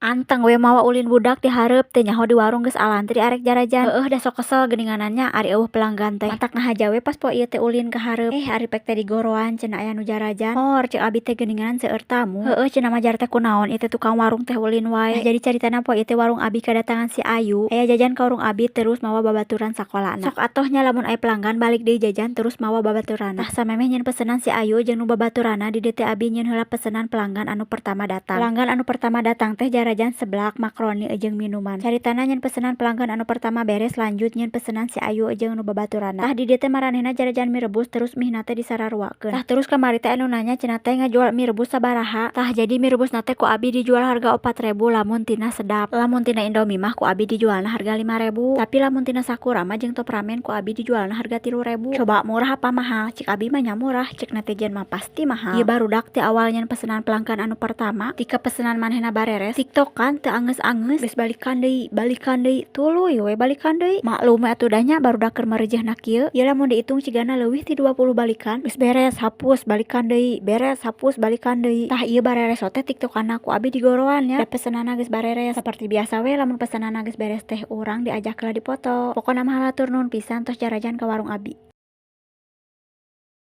Anteng we mawa ulin budak di hareup, teu nyaho di warung geus alantri arek jarajan. Heueuh, da sok kesel geuninganan nya, ari euweuh pelanggan teh. Matak ngahaja we pas poe ieu teh ulin ka hareup. Eh, ari pek teh digoroan cenah aya nu jarajan. Hor, ceuk abi teh, geuninganan seueur tamu. Heueuh, cenah mah jar teh kunaon ieu teh tukang warung teh ulin wae. Nah, jadi caritana poe ieu teh warung abi kadatangan si Ayu. Aya jajan ka warung abi terus mawa babaturan sakolana. Sok atoh nya, lamun aya pelanggan balik deui jajan terus mawa babaturanna. Tah, samemeh nyieun pesenan si Ayu jeung nu babaturanna, di dieu teh abi nyieun heula pesenan pelanggan anu pertama datang. Pelanggan anu pertama datang teh jarajan seblak, makaroni jeung minuman. Caritana nyieun pesenan pelanggan anu pertama beres, lanjut nyieun pesenan si Ayu jeung nu babaturanna. Tah, di dieu teh maranehna jarajan mie rebus, terus mie na teh disaruakeun. Tah, terus kamari teh anu nanya cenah teh ngajual mie rebus sabaraha. Tah, jadi mie rebusna teh ku abi dijual harga 4.000 lamun tina Sedap. Lamun tina Indomie mah ku abi dijualna harga 5.000. Tapi lamun tina Sakura mah jeung Top Ramen ku abi dijualna harga 3.000. Coba, murah apa mahal? Cek abi mah nya murah, cek netizen mah pasti mahal. Ieu barudak ti awal nyieun pesenan pelanggan anu pertama, tika pesenan manehna bareres, tiktokan teu angeus-angeus, geus balikan deui, balikan deui, tuluy we balikan deui. Maklum we atuh dah nya, barudak keur marejehna kieu. Ieu lamun diitung cigana leuwih ti 20 balikan. Geus beres, hapus, balikan deui, beres, hapus, balikan deui. Tah, ieu bareres teh tiktokanna ku abi digoroan nya. Da pesenanna geus bareres. Saperti biasa we, lamun pesenanna geus beres teh urang diajak heula dipoto. Pokona mah hatur nuhun pisan tos jarajan ka warung abi.